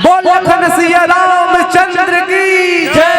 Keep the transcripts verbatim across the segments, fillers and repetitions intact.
बोल लखन सिया रामचंद्र की जय।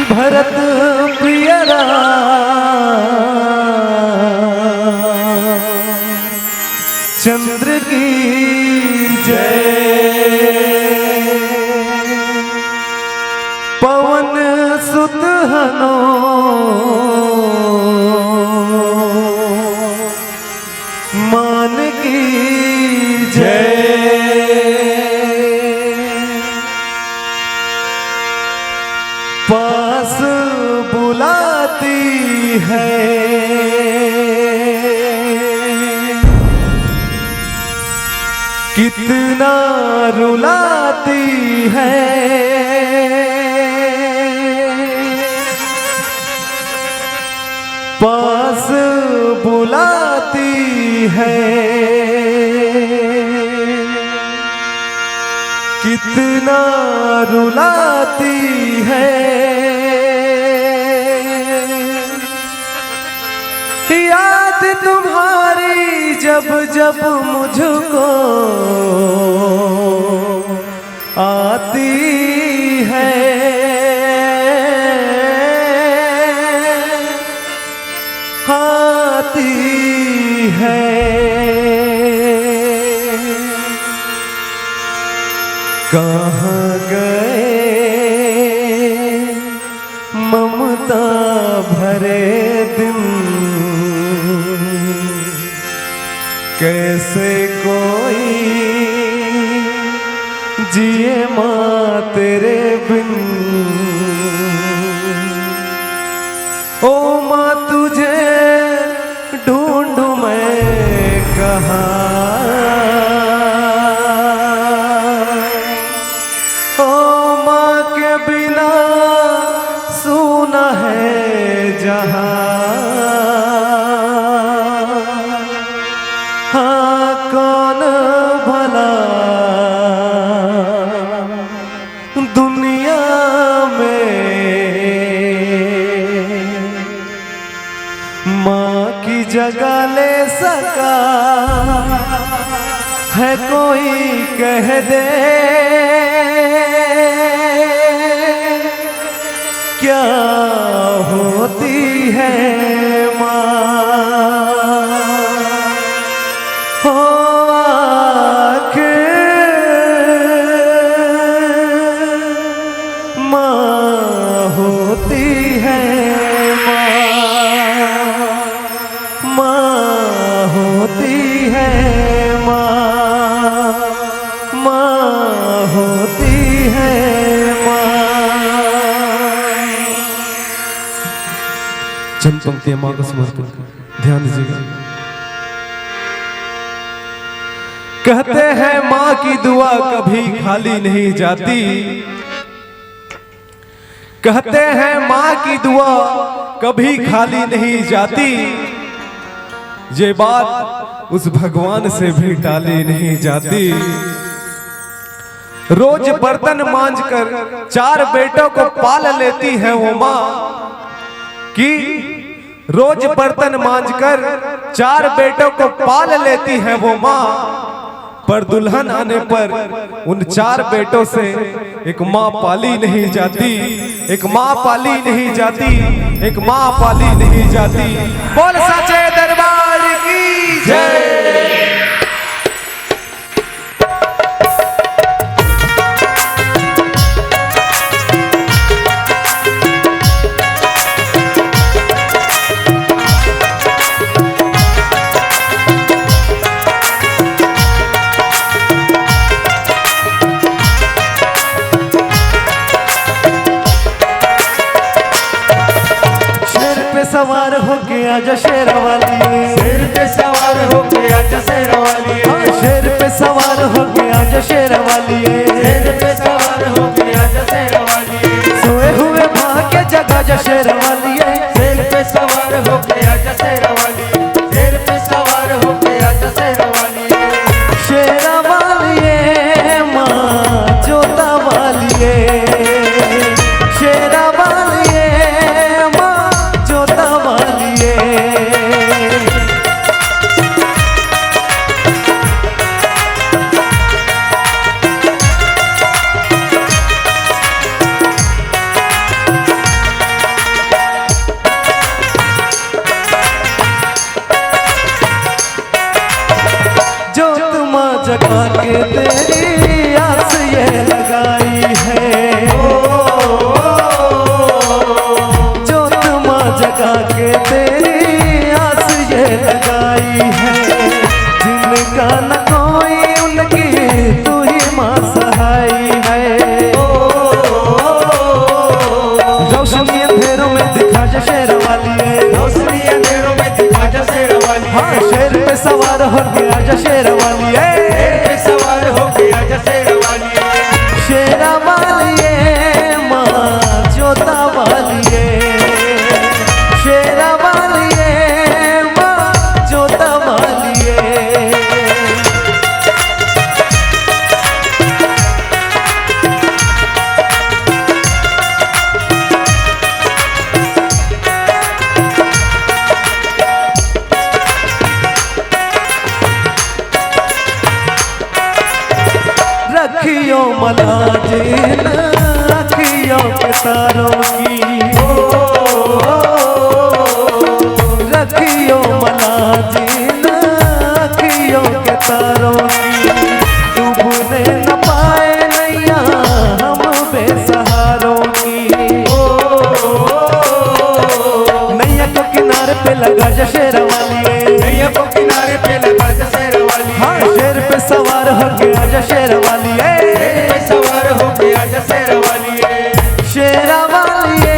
भरत प्रिय राम चंद्र की जय। पवन सुत हनुमान की जय। पास बुलाती है, कितना रुलाती है। पास बुलाती है, कितना रुलाती है। याद तुम्हारी जब जब मुझको आती है, आती है। कहाँ गए ममता भरे दिन, कैसे कोई जिए माँ तेरे बिन। ओ माँ, तुझे ढूंढूं मैं कहाँ? ओ माँ, के बिना सूना है जहां। हाँ, कौन भला दुनिया में माँ की जगह ले सका है कोई, कह दे क्या होती है माँ। हो आखिर माँ होती है माँ, माँ होती है माँ, माँ होती है माँ। चंद पंक्तियां माँ को समर्पित करें। ध्यान दीजिएगा। कहते हैं माँ की दुआ कभी खाली नहीं जाती, कहते हैं माँ की दुआ कभी खाली नहीं जाती, ये बात उस भगवान से भी टाली नहीं जाती। रोज बर्तन मांज कर चार बेटों को पाल लेती है वो माँ, कि रोज बर्तन मांज कर चार बेटों को पाल लेती है वो माँ, पर दुल्हन आने पर उन चार बेटों से एक माँ पाली नहीं जाती, एक माँ पाली नहीं जाती, एक माँ पाली नहीं जाती। बोल साचे दरबार की जय। शेर पे सवार होके आजा शेरा वाली। शेर पे सवार होके आजा शेरा वाली। हाँ, शेर पे सवार होके आजा शेरा वाली। शेर पे सवार होके आजा शेरा वाली। सोए हुए भाग के जगा जा शेरा वाली। शेर पे सवार होके आजा शेरा वाली। शेर पे सवार होके आजा शेरा वाली। शेरा वालिए माँ जोता वालिए, शेरा वालिए माँ जोता वालिए। जोत माँ जगा के तेरी आस ये लगाई है। जोत माँ जगा के तेरी आस ये लगाई है। जिनका न कोई उनकी तू ही माँ सहाय है। रोशनी अंधेरों में दिखा जा शेर वाली है। रोशनी अंधेरों में दिखा जा शेर वाली है। हाँ, शेर पे सवार होके आजा शेर वाली है। शेर पे सवार होके आजा शेर वाली है। शेरा वालिए माँ जोता वालिए, शेरा वालिए माँ जोता वालिए। रखियो मलाजिन अखियों के तारों की। रखियो मलाजिन अखियों के तारों की। डूबने न पाए नैया हम बेसहारों की। नैया को किनारे पे लगा जा शेर वाली। नैया को किनारे पे लगा जा शेर वाली। हाँ, शेर पे सवार होके आजा शेर वाली। शेर पे सवार होके आजा शेर वाली। शेरा वालिए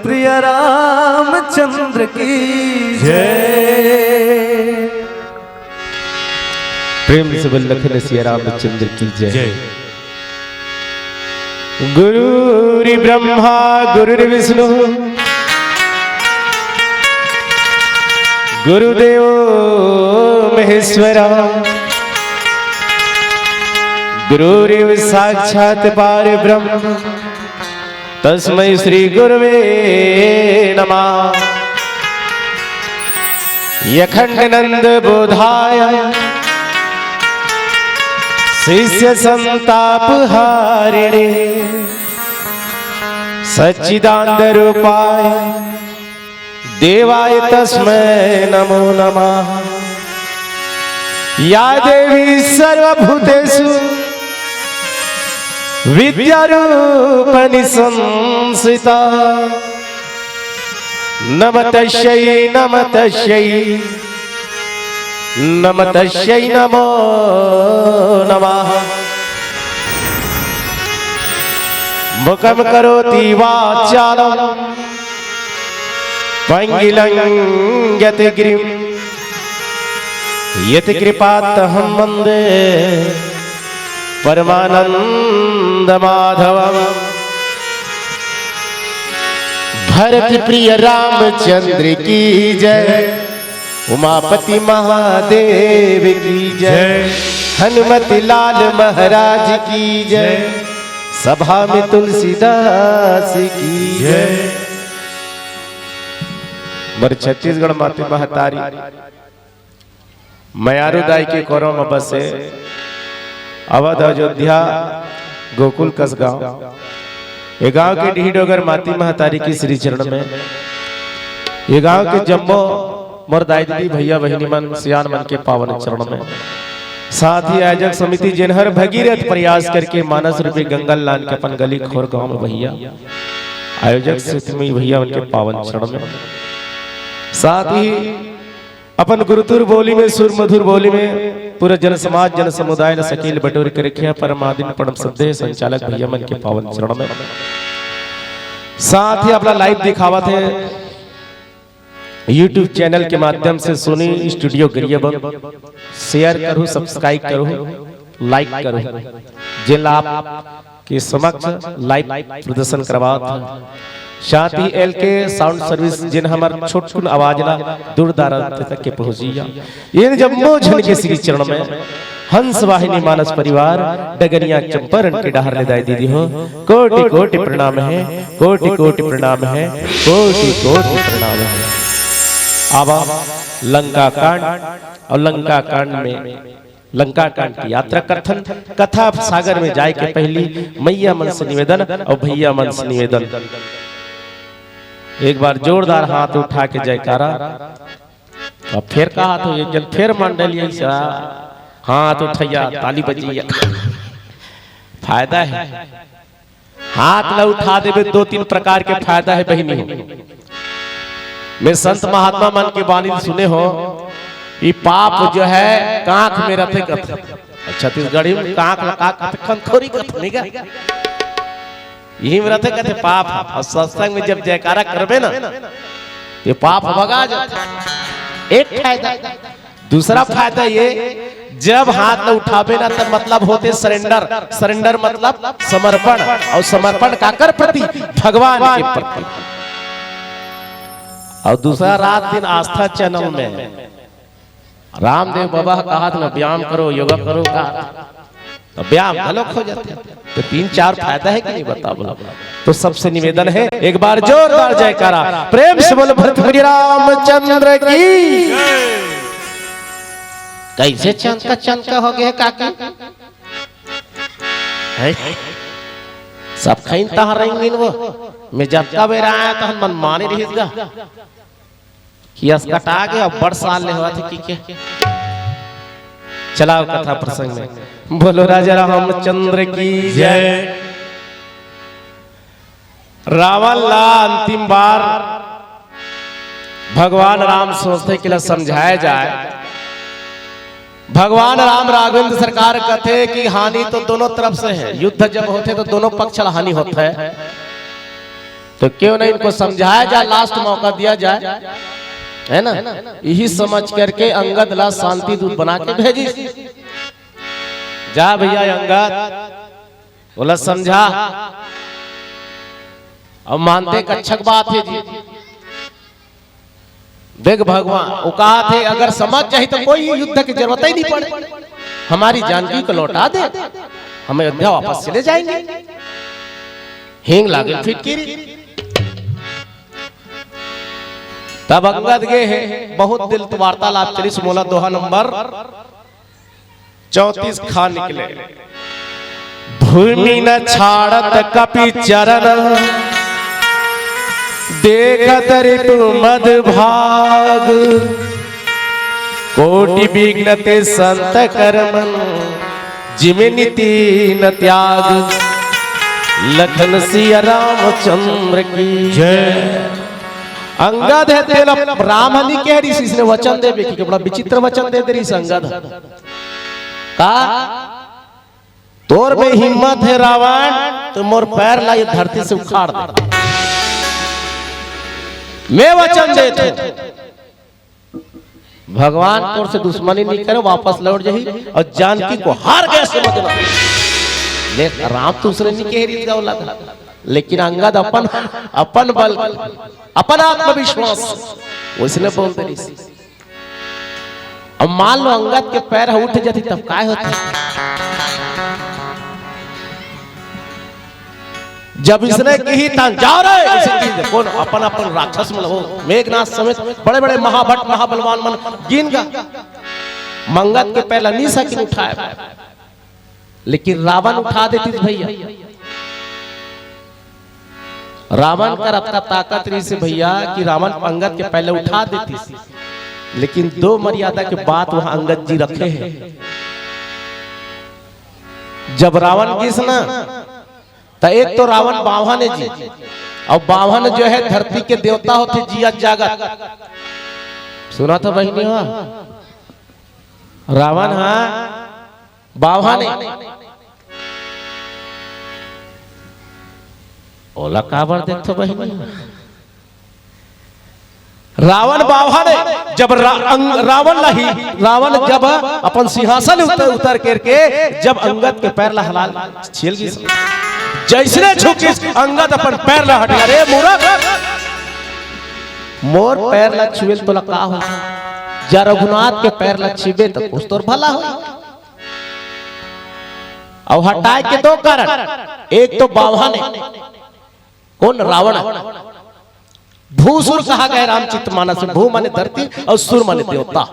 प्रिय रामचंद्र की जय। प्रेम से बोल लखन सिया रामचंद्र की जय। जय। गुरुर्ब्रह्मा गुरुर्विष्णु गुरुदेव महेश्वरा गुरुरेव साक्षात परब्रह्म तस्मै श्री गुरवे नमः। अखंडानंद बोधाय शिष्य संताप हारिणे सच्चिदानंद रूपाय देवाय तस्मै नमो नमः। या देवी सर्वभूतेषु विद्यारूपा संस्थिता नमः तस्यै नमः तस्यै नमः तस्यै नमो नमः। मूकं करोति वाचालं पंगिलं गिरिं यत्कृपात्तहं वन्दे परमानंद माधवम। भरत प्रिय रामचंद्र की जय। उमापति महादेव की जय। हनुमत लाल महाराज की जय। सभा में तुलसीदास की जय। मोर छत्तीसगढ़ माते महतारी मयारू दाई के कोरव म बसे अवध अयोध्या गोकुल कस गांव। ये गांव के डीह डोगर माती महतारी के श्री चरण में, ये गांव के जम्मो मोर दाई दीदी भैया बहिनी मन सियान मन के पावन चरण में, साथ ही आयोजक समिति जेनहर भगीरथ प्रयास करके मानस रूपी गंगा लान के अपन गली खोर गांव में भैया आयोजक समिति में भैया उनके पावन चरण में, साथ ही अपन गुरुतुर बोली में, सुर मधुर बोली में पूरा जन समाज, जन समुदाय ल सकेल बटोर के रखे हे। परम आदरणीय, परम श्रद्धेय संचालक भैया मन के पावन चरण में, साथ ही अपना live दिखावत हे YouTube channel के माध्यम से सोनी studio गरियाबंद। Share करू, subscribe करू, like करू, जेन ला आप के समक्ष live प्रदर्शन करवात हन। साथ ही एल के Sound Service, जेन हमर छोटकुन आवाज ला दूर दराज तक के पहुंचिया। इन जम्मो झन के श्री चरण में हंस वाहिनी मानस परिवार डगनिया चंपारण के डहर ले दाई दीदी हो, कोटि कोटि प्रणाम हे, कोटि कोटि प्रणाम हे, कोटि कोटि प्रणाम हे। आवा लंका कांड और लंका कांड में लंका कांड की यात्रा करथन, कथा सागर में जाए के पहली मैया मन से निवेदन और भैया मन से निवेदन, एक बार जोरदार हाथ उठा के जयकारा। अब फेर कहा तो एक जन फेर मंडल यही सा हाथ उठैया, ताली बजैया, फायदा है। हाथ ला उठा देबे, दो तीन प्रकार के फायदा है बहिनी हो। मैं संत महात्मा मन के बानी सुने हो, ये पाप जो है कांख में रथे कथे। अच्छा, छत्तीसगढ़ी में कांख ला का कथे? खंखोरी कथे, नहीं का? यही में रथे कथे पाप। और सत्संग में जब जयकारा करबे ना, ये पाप भगा जाथे। एक फायदा। दूसरा फायदा ये, जब हाथ ल उठाबे ना, तब मतलब होथे surrender। Surrender मतलब समर्पण, और समर्पण काकर प्रति? भगवान के प्रति। और दूसरा रात दिन आस्था channel में रामदेव बाबा कहा था ना, व्यायाम करो, योगा करो, का तो व्यायाम घलोक हो जाथे। तो तीन चार फायदा है कि नहीं, बता बोलो। तो सबसे निवेदन है, एक बार जोरदार जयकारा, प्रेम से बोलो, भरत प्रिय रामचंद्र की। कैसे चंका चंका हो गए काकी? हैं? सब खइन तहाँ रेंगिन वो। मैं जब का बेरा आया तहन मन माने रहिस गा। कि असकटा के अब्बड़ साल ले होवत हे कि के। चलाओ कथा प्रसंग में। बोलो राजा रामचंद्र की जय। रावण ला अंतिम बार भगवान राम सोचथे कि ला समझाया जाए। भगवान राम राघवेंद्र सरकार कथे कि हानि तो दोनों तरफ से है, युद्ध जब होथे तो दोनों पक्ष ला हानि होथे। तो क्यों नहीं इनको समझाया जाए, लास्ट मौका दिया जाए, है ना? यही समझ करके अंगद ला शांति दूत बना के भेजिस। जा भैया अंगद, ओला समझा। अब मानते एक अच्छा बात हे जी। देख भगवान, वो कहा थे, अगर समझ जाही तो कोई युद्ध की जरूरत ही नहीं पड़े, हमारी जानकी को लौटा दे, हम अयोध्या वापस चले जाएंगे। हींग लागे फिटकिरी। तब अंगद गे हे, बहुत दिल वार्तालाप चलिस, मोला दोहा नंबर चौंतीस खा निकले। भूमि न छाड़त कपि चरण, देखत रिपु मद भाग। कोटि विघ्न ते संत कर मन, जिम निति न त्याग। लखन सिया रामचंद्र की जय। अंगद हे तेला राम ह नी कहे रिहिस, इसने वचन देबे कि बड़ा विचित्र वचन दे दे रिहिस अंगद ह। का तोर में हिम्मत हे रावण, तो मोर पैर ला ये धरती से उखाड़ दे। मैं वचन देत हूं, भगवान तोर से दुश्मनी नहीं करे, वापस लौट जाही और जानकी को हार गए समझना। ले राम दूसरे नहीं कह रही गाँव लगा, लेकिन अंगद अपन, अपन बल, अपन आत्मविश्वास, उसने बोल दे रही। अब मान लो अंगद के पैर ह उठ जाती तब काय होती? जब इसने कही तान जाओ रे, इसे कही, कौन अपन अपन राक्षस मन हो, मेघनाथ समेत बड़े बड़े महाभट महाबलवान मन गिन गा। अंगद के पैर ला नी सकिन उठाए, लेकिन रावण उठा देतिस भैया। रावण कर अतका ताकत रहिस भैया कि रावण अंगद के पैर ला उठा देतिस, लेकिन दो मर्यादा के बात वहां अंगद जी रखे हैं। जब रावण गिस ना, त एक तो रावण बावहन हे जी, अउ बावहन जो है धरती के देवता होथे, जियत जागत। सुना था बहिनी हो, रावण हा बावहन हे। ओला काबर देखथो बहिनी? रावण बावहन हे, जब रा-, अंग-, रावण ला ही, रावण जब अपन सिंहासन उतर, उतर करके जब अंगद के पैर ला हलाल छेल गिस, जैसने झुकिस अंगद अपन पैर ला हटा, "अरे मूरख, मोर पैर ला छुएल तोला का हो? जा रघुनाथ के पैर ला छीबे त कुछ तोर भला हो।" अउ हटाए के दो कारण, एक तो बावहन हे, कौन? रावण। भूसुर कहा गए रामचरित मानस में, भू माने धरती अउ सुर माने देवता।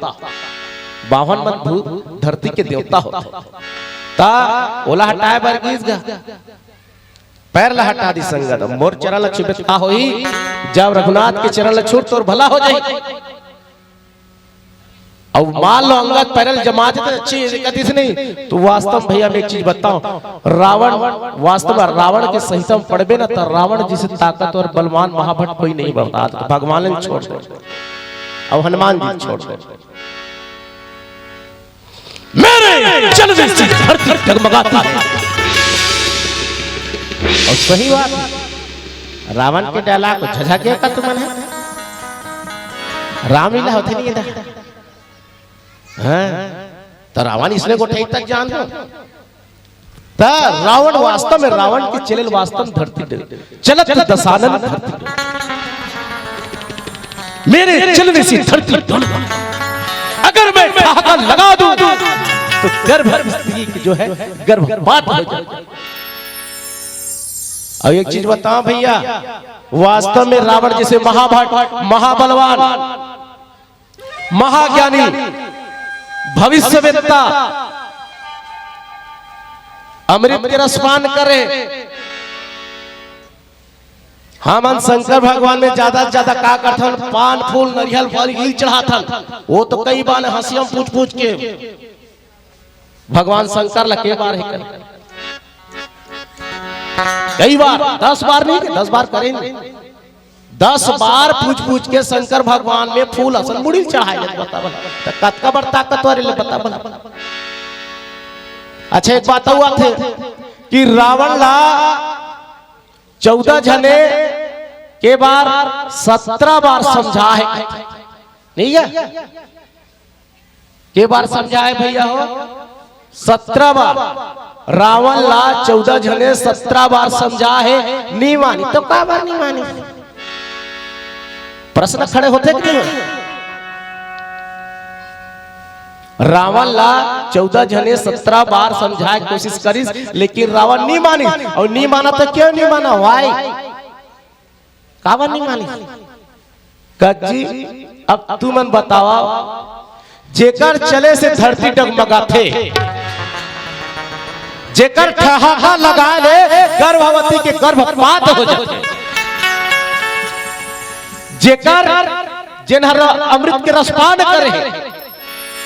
बावहन मन भू धरती के देवता होथे। ता ओला हटाए बर गिस गा, पैर ला हटा दिस अंगद। मोर चरण ला छुबे त का होही? जब रघुनाथ के चरण ला छू तोर भला हो जाही। अउ मान लो अंगद पैर ला जमा देते, अच्छी कतिस नहीं। तो वास्तव में भैया मैं एक चीज बताऊं, रावण, वास्तव में रावण के सहिता में पड़बे ना, तो रावण जैसे ताकतवर बलवान महाभट कोई नहीं बता, तो भगवान ने छोड़ दे, अब हनुमान जी छोड़ दे। मेरे चलने से धरती डगमगाती है। और सही बात है, रावण के डाला को झझा के का तुमन है? रामलीला होती नहीं है। हाँ, तो रावण इसने गोठई तक जान दो। त रावण वास्तव में, रावण के चले ल वास्तव में धरती डग-, चलत दशानन धरती डग-, मेरे चलने से धरती डग-, अगर मैं ठहाका लगा दूं तो गर्भ स्त्री की जो है गर्भपात हो जाए। अब एक चीज बताओ भैया, वास्तव में रावण जैसे महाभट, महाबलवान, महाज्ञानी, भविष्यवेत्ता, अमृत के रसपान करे। हमन शंकर भगवान में ज्यादा से ज्यादा का करथन? पान, फूल, नरियल, फल यही चढ़ाथन। वो तो कई बार हंसिया में पूछ पूछ के भगवान शंकर ला के बार हे करे। कई बार, दस बार नहीं, दस बार करे नहीं। दस बार पूछ पूछ के शंकर भगवान में फूल असन मुड़ी ल चढ़ाए ले, बता भला। त कतका बड़ ताकतवर ले, बता भला। अच्छा, एक बात अउ आथे कि रावण ला चौदह झने के बार? सत्रह बार समझा हे, नहीं हे? के बार समझा हे भैया हो? सत्रह बार। रावण ला चौदह झने सत्रह बार समझा हे, नी मानिस, तो का बार नी मानिस? प्रश्न खड़े होथे कि नहीं होथे? रावण ला चौदह झने सत्रह बार समझाए के कोशिश करिस, लेकिन रावण नी मानिस। अउ नी माना तो क्यों नी माना? Why? काबर नी मानिस? कस जी, अब तुमन बतावा, जेकर चले से धरती डगमगाथे, जेकर ठहाका लगाए ले गर्भवती के गर्भपात हो जाथे, जेकर, जेन हर अमृत के रसपान करे हे,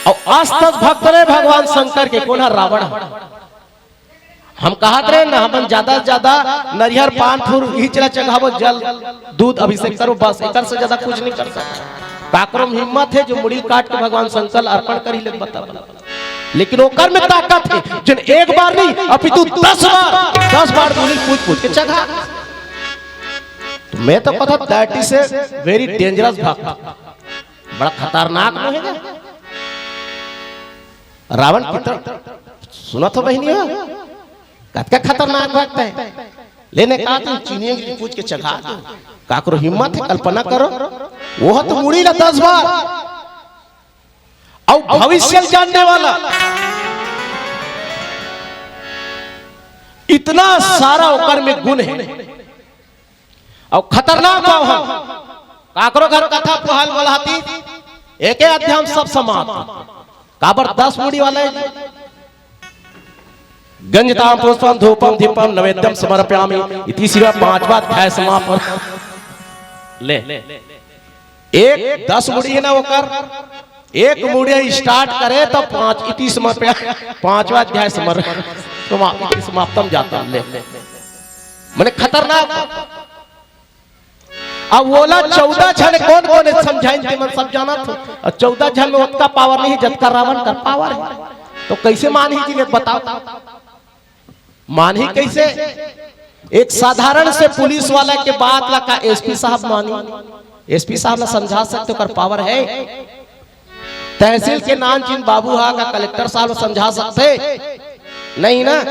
अउ आस तस भक्त रे भगवान शंकर के, कोन हर? रावण हे। हम कहत रहेन ना, हमन ज्यादा से ज्यादा नरियर, पान, फूल इही चला चघाबो, जल, दूध अभिषेक करबो, बस, एकर से ज्यादा कुछ नहीं कर सकत। काकरो में हिम्मत हे जो मुड़ी काट के भगवान शंकर अर्पण करही ले, बता, बता। लेकिन ओकर में ताकत हे, जेन एक बार नहीं, अपितु दस बार, दस बार मुड़ी पूछ पूछ के चघा। तो मैं तो कहत हंव, that is a very dangerous भक्त, बड़ा खतरनाक रहेगा। रावण की तरह सुनत हो बहिनी हो, कतका खतरनाक भक्त हे। लेने का तुम चीनी अंगली पूछ के चघा दो, काकरो हिम्मत हे, कल्पना करो, वो तो मुड़ी ला दस बार। अउ भविष्य जानने वाला, इतना सारा ओकर में गुण हे। अउ खतरनाक भाव हे, काकरो घर कथा पुहाल बोलाती, एके अध्याय म सब समाप्त। काबर? दस मुड़ी वाला हे। गंजताम पुष्पम धूपम दीपम नैवेद्यम समर्पयामि इति शिवा, पांचवा अध्याय समापन। ले, एक दस मुड़ी हे ना ओकर, एक मुड़ी start करे तो पांच, इति समर्पया, पांचवा अध्याय समर-, समा-, इति समाप्तम जातम। ले, मने खतरनाक। अब ओला चौदह झन कोन कोन समझाइन, ते मन सब जानत हो। अउ चौदह झन में ओतका power नहीं, जतका रावण कर power हे। तो कैसे मानही जी, बताओ, मानही कैसे? एक साधारण से पुलिस वाला के बात ला का एसपी साहब मानी? एसपी साहब ला समझा सकथे, ओकर power हे? तहसील के नानचुन बाबू हा का कलेक्टर साहब ला समझा सकथे? नहीं ना।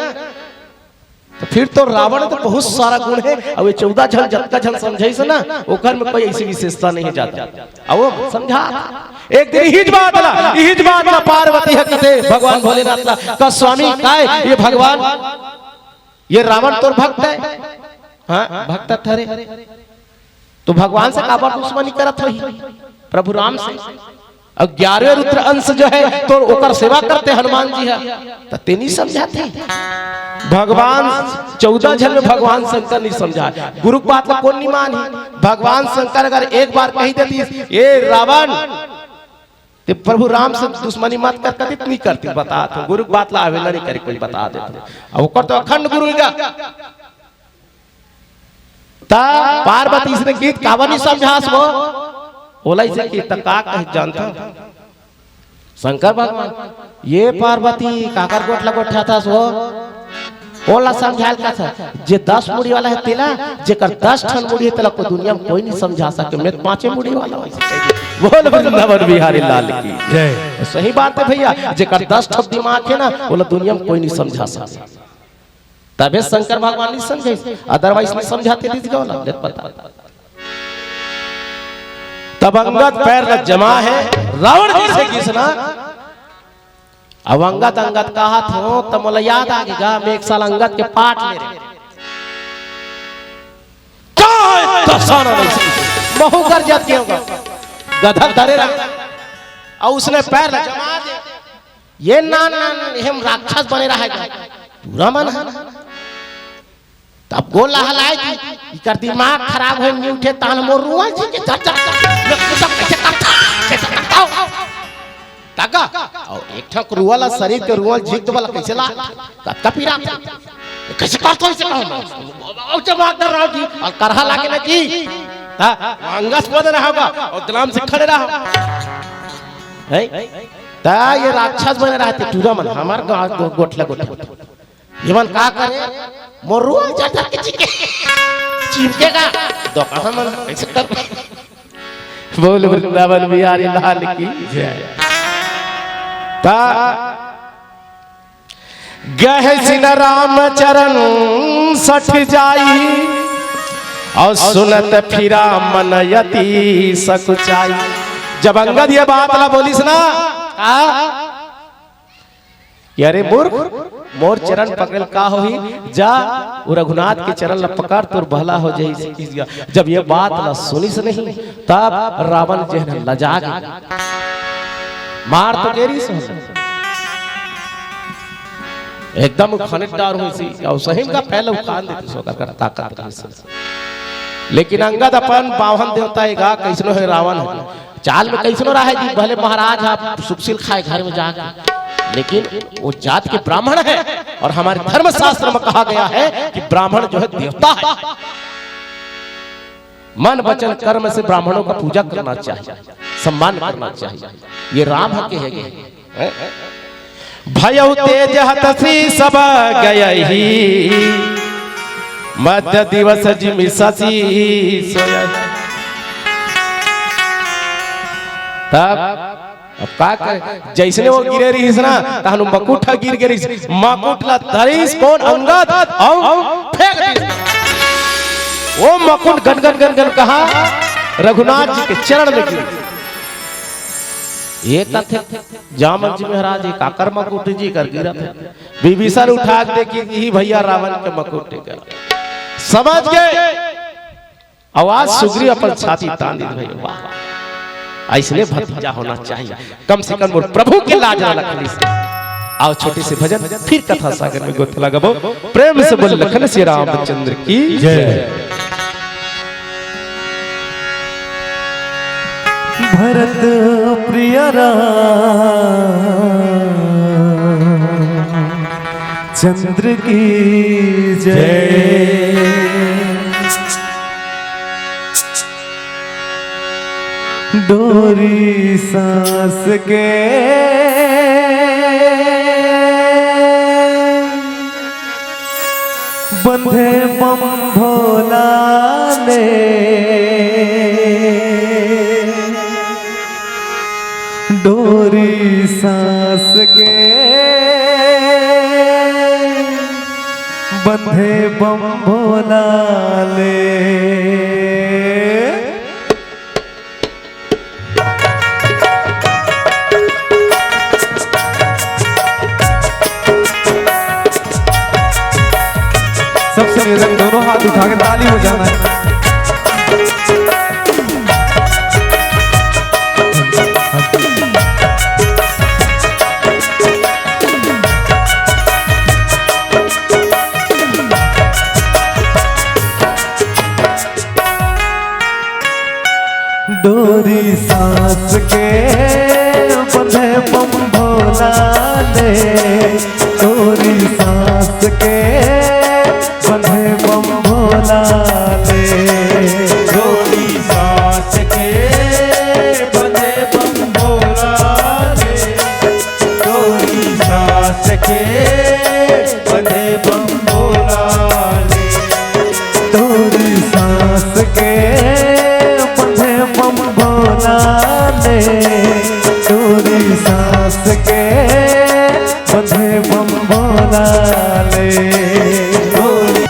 तो फिर तो रावण तो बहुत सारा गुण हे, अउ ये चौदह झन, जतका झन समझाइस ना, ओकर में कोई ऐसी विशेषता नहीं हे ज्यादा। अउ वो समझा, एक दिन इही बात ला, इही बात ला पार्वती ह कथे भगवान भोलेनाथ ला, का स्वामी काय ये भगवान, ये रावण तोर भक्त हे? हाँ, भक्त हरे। तो भगवान से काबर दुश्मनी करत होही? प्रभु राम से। अउ ग्यारहवें रुद्र अंश जो हे, तो ओकर सेवा करथे हनुमान जी ह, त ते नहीं समझाथे। भगवान चौदह झन में भगवान शंकर नहीं समझा। गुरु के बात ला कोन नहीं मानही? भगवान शंकर अगर एक बार कहि देतिस, "ए रावण, ते प्रभु राम से दुश्मनी मत कर," कतिक नहीं करतिस, बता तो। गुरु के बात ला अवहेलना नहीं करे कोई, बता देथे। अउ ओकर तो अखंड गुरु हे गा। त पार्वती अइसने कहिस, "काबर नहीं समझास वो?" ओला अइसे कहिस, त का कहिस जानथव? शंकर भगवान, "ये पार्वती, काकर गोठ ला गोठाथस वो? ओला समझाय ल कथस, जे दस मुड़ी वाला हे तेला, जेकर दस ठन मुड़ी हे तेला कोई दुनिया में कोई नहीं समझा सके, मैं तो पांचे मुड़ी वाला हूं।" बोल वृंदावन बिहारी लाल की जय। सही बात हे भैया, जेकर दस ठन दिमाग हे ना, ओला दुनिया में कोई नहीं समझा सके। तभे शंकर भगवान नहीं समझाइस, otherwise नहीं समझाते दिस गौला, देख पता। तब अंगद पैर ल जमा हे, रावण जी से गिसना। अब अंगद, अंगद कहत हो, त मोला याद आ गे गा, मैं एक साल अंगद के पाठ ले रहे। का इतना सारा नहीं सीखे? महूं कर जात के होगा। गधा धरे रहा। अउ उसने पैर ल जमा दे। ये नान, नान, नान, एहम राक्षस बने रहा हे। टूरा मन ह। तब गोला हलाय कि इकर दिमाग खराब होय, नहीं उठे, तान मोर रुआ झिके, धर, धर, धर। मैं पूछा, "कैसे करता? कैसे करता हो?" तगा, अउ एक ठक रुआ ला, शरीर के रुआ झिक दे वाला कैसे ला? कतका पीरा? कैसे करता हो इसे? अउ जब आदर रहो जी, अउ करहा लागे ना जी। हाँ, अंगस बदन रहोगा, अउ दलाम से खड़े रहो। हैं? त ये राक्षस बने रहते, टूरा मन, हमर गा-, गो-, गोठला, गोठला। ये मन का करे? मोर रुआ ल चढ़ चढ़ के चिपके। चिपकेगा। तो कहा मन कैसे कर? बोल वृंदावन बिहारी लाल की जय। ता गहे सिन राम चरण सठ जाई, और सुनत फिरा मन अति सकुचाई। जब अंगद ये बात ला बोलिस ना, आ, कि अरे मूर्ख, मोर चरण पकड़ का होही, जा वो रघुनाथ के चरण ला पकड़, तोर भला हो जाही। जब ये बात ला सुनिस नहीं, तब रावण जेहन लजा गे, मार तो गेरिस हो, एकदम उखने डार होइस, और सही में का पहले उखान देतिस, ओकर ताकत रहिस। लेकिन अंगद अपन बाहन देवता हे गा, कैसनो हे रावण हे, चाल में कैसनो रहे जी, भले महाराज आप सुखशील खाए घर में जाके, लेकिन वो जात के ब्राह्मण है, और हमारे धर्मशास्त्र में कहा गया है कि ब्राह्मण जो है देवता है। मन वचन कर्म से ब्राह्मणों का पूजा करना चाहिए, सम्मान करना चाहिए। ये राम हके है, ये है। भयउ तेज हत श्री सब गयही, मध्य दिवस जिमि शशि सोयहि। तब अब का करे, जैसने वो गिरे रहिस ना, तहन मकुट ह गिर गे रहिस, मकुट ला धरिस कोन? अंगद, अउ फेंक दिस। वो मकुट गन गन गन गन कहा रघुनाथ जी के चरण में गिर। ये कथे जामन जी महाराज, ये काकर मकुट जी कर गिरत हे। विभीषण उठा के देखी, यही भैया रावण के मकुट कर। समझ गए? आवाज सुग्रीव अपन छाती तान दी, भाई वाह, ऐसने भतीजा होना चाहिए, कम से कम मोर प्रभु के लाज ना लखनी से। आओ छोटे से भजन, फिर कथा सागर में गोत लगाबो। प्रेम से बोल लखन श्री रामचंद्र की जय। भरत प्रिय राम चंद्र की जय। डोरी सांस के बंधे बम भोला ले, डोरी सांस के बंधे बम भोला ले। सबसे निवेदन, दोनों हाथ उठा के ताली बजाना है। डोरी सांस के बंधे बम भोला ले, डोरी सांस के बंधे बम भोला ले, डोरी सांस के बंधे बम भोला ले, डोरी सांस के बंधे बम भोला ले। डोरी सांस के बंधे बम भोला ले, डोरी सांस के बंधे बम भोला ले। डोरी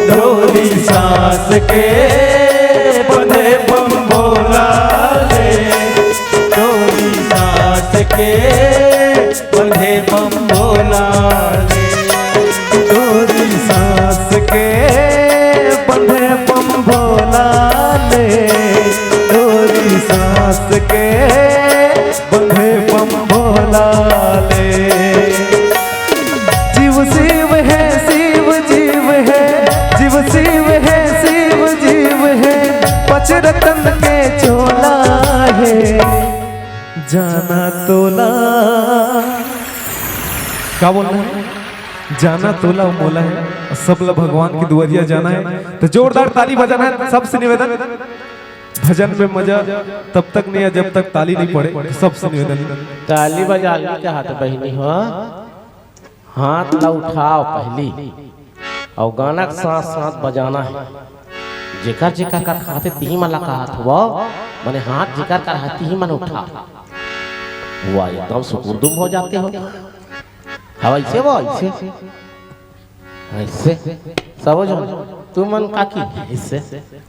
डोरी सांस के बंधे बम भोला ले, डोरी सांस के बंधे बम भोला ले, डोरी सांस के बंधे बम भोला ले, डोरी सांस के बंधे बम भोला ले। जीव शिव है, शिव जीव है, जीव शिव है, शिव जीव है, पच रतन के चोला है, जाना तोला। का बोलना है? जाना तोला मोला है, सब ला भगवान के दुआरिया जाना है। तो जोरदार ताली बजाना है सबसे निवेदन। भजन में मजा तब तक नहीं है जब तक ताली नहीं पड़े। सबसे निवेदन। ताली बजा ली कहा तो बहिनी हो, हाथ ला उठाव पहली, अउ गाना के साथ साथ बजाना है। जेकर जेकर कर हाथे तिही मन ला कहत हवव, मने हाथ जेकर कर हाथे तिही मन उठाव। वाह, एकदम सुकुरदुम हो जाते हो। हाँ, ऐसे वो, ऐसे। ऐसे। सबो झन, तू मन काकी, ऐसे।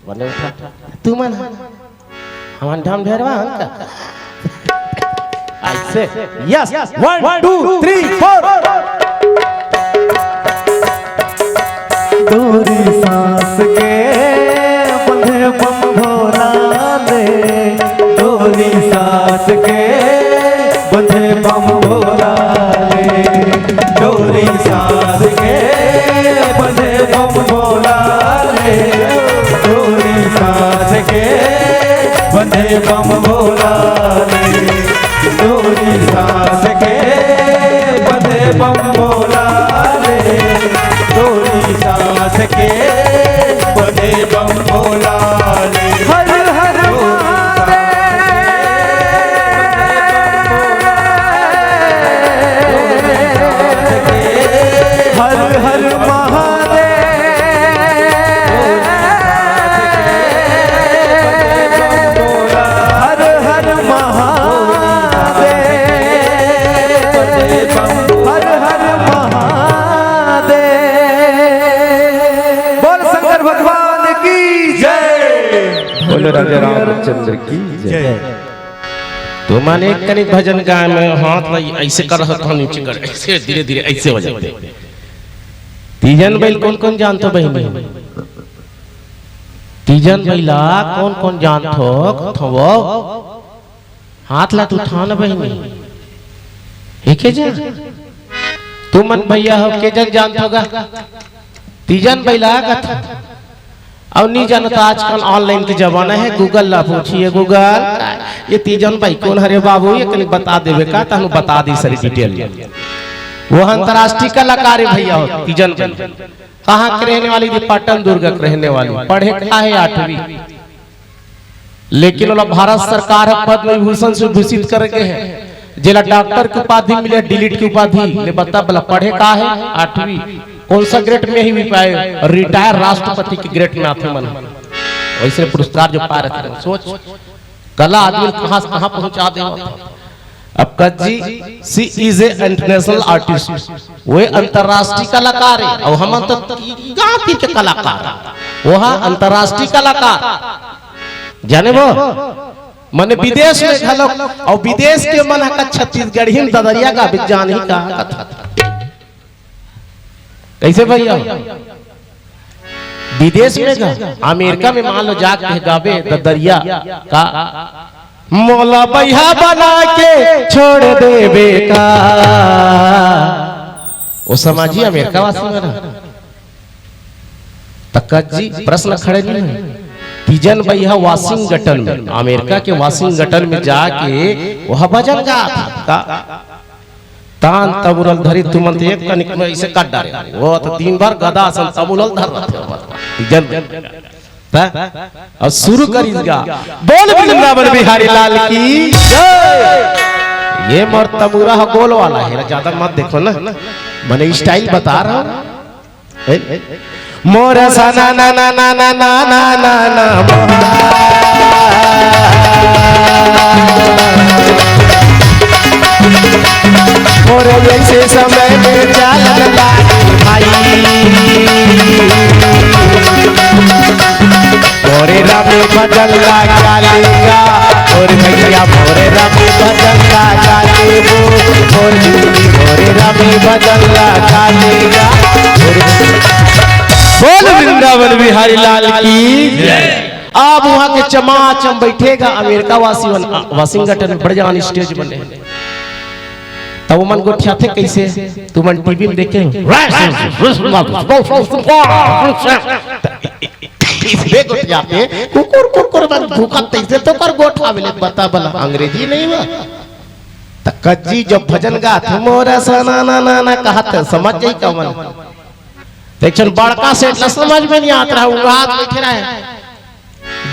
बने उठा। तू मन, हमन ढम ढेरवा हन का? ऐसे। Yes, one, two, three, four। डोरी सांस के बंधे बम भोला ले, डोरी सांस के बंधे बम भोला ले, डोरी सांस के बंधे बम भोला ले, डोरी सांस के बंधे बम भोला ले, डोरी सांस के बंधे बम भोला ले, डोरी सांस के बंधे बम भोला ले। हर हर महादेव। हर हर महादेव। हर हर महादेव। हर हर महादेव। बोल शंकर भगवान की जय। बोलो राजा रामचंद्र की जय। तुमन एक कनिक भजन गाय में हाथ ला ऐसे कर रहत हो, नीचे कर, ऐसे धीरे धीरे ऐसे हो जाते। तीजन बइला कोन कोन जानथो बहिनी? तीजन बइला कोन कोन जानथो? कथो वो हाथ ला तो उठाओ ना बहिनी। एके जन? तुमन भइया हो के जन जानथो गा? तीजन बइला कथो। अउ नी जानो त आजकल online के जमाना हे, Google ला पूछिए, Google, ये तीजन बइला कोन हरे बाबू, ये कनी बता देबे का, तहन बता दी सारी detail। वो अंतर्राष्ट्रीय कलाकार हे भइया हो, तीजन बइला। कहाँ के रहने वाली थी? पाटन दुर्ग के रहने वाली। पढ़े का हे? आठवीं। लेकिन ओला भारत सरकार ह पद्म विभूषण से भूषित करे गे हे, जेला डॉक्टर के उपाधि मिले, D.Litt के उपाधि ले। बता भला, पढ़े का हे? आठवीं। कौन सा grade में ही भी पाए? Retire राष्ट्रपति के grade में आथे मन। वैसे पुरस्कार जो पा रहे थे, सोच, कला आदमी कहाँ से कहाँ पहुँचा दे। अब कज्जी, she is a international artist, वो अंतर्राष्ट्रीय कलाकार हे, अउ हमन तो गाँव के कलाकार, वो हा अंतर्राष्ट्रीय कलाकार। जाने वो, मने विदेश में घलो, अउ विदेश के मन ह का छत्तीसगढ़ी में ददरिया गाबे, जान ही कहाँ कथा। कैसे भइया? विदेश में गा, अमेरिका में मान लो जाके गाबे ददरिया का, मोला बइहा बना के छोड़ देबे का। वो समाजी अमेरिका वासी मन ह। त कज्जी, प्रश्न खड़े नहीं हे। तीजन बइहा वाशिंगटन में, अमेरिका के वाशिंगटन में जाके वो भजन गात का, तान तमुरल धरी तुमन त एक कनिक में ऐसे काट डारे। वो तो दिन भर गदा असन तमुरल धर रहते हो। तीजन बइहा। त अब शुरू करिस गा। बोल वृंदावन बिहारी लाल की जय। ये मोर तमुरा ह गोल वाला हे, ज्यादा मत देखो ना, मने style बता रहा हूँ। ए, ए, मोर सा ना ना ना ना ना ना ना ना ना मोहा। मोर ऐसे समय में चालन लागे, मोरे राम भजन ला क्या लेगा, मोरे भैया मोरे राम भजन ला क्या लेबो, मोरे दीदी मोरे राम भजन ला क्या लेगा, मोरे। बोल वृंदावन बिहारी लाल की जय। अब वहां के चमाचम बैठेगा अमेरिका वासी मन, वाशिंगटन में बड़े जान स्टेज बने। तब वो मन गोठियाथे कैसे? तुमन टीवी में देखे हो? इसबे गोठियाथे, कुकुर, कुकुर मन भूकत तैसे तो कर गोठा मिले, बता भला, अंग्रेजी नहीं हुआ। त कज्जी जब भजन गात, "मोरा सना ना ना ना," कहत, समझ जाई का मन? त एक झन बड़का सेठ ला समझ में नहीं आत रहा, वो हाथ बैठे रहे।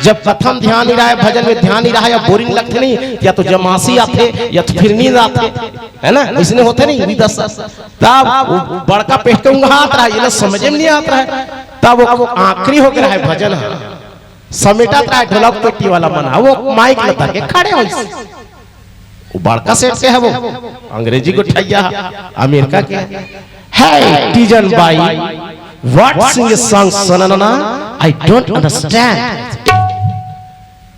जब कथा म ध्यान नहीं रहे, भजन में ध्यान नहीं रहे, या बोरिंग लगथे नहीं, या तो जमासी आथे, या तो फिर नींद आथे, है ना? इसने होथे नहीं, विदा स-, तब वो बड़का पेट के उंघात रहा, ये ला समझे में नहीं आत रहा। तब वो आखिरी होके रहे भजन ह, समेटत रहे ढोलक पेटी वाला मन ह, वो माइक ल धर के खड़े होइस। वो बड़का सेठ के है वो, अंग्रेजी गोठिया, अमेरिका के। "Hey, Teejan Bai, what sing a song, सननना? I don't understand."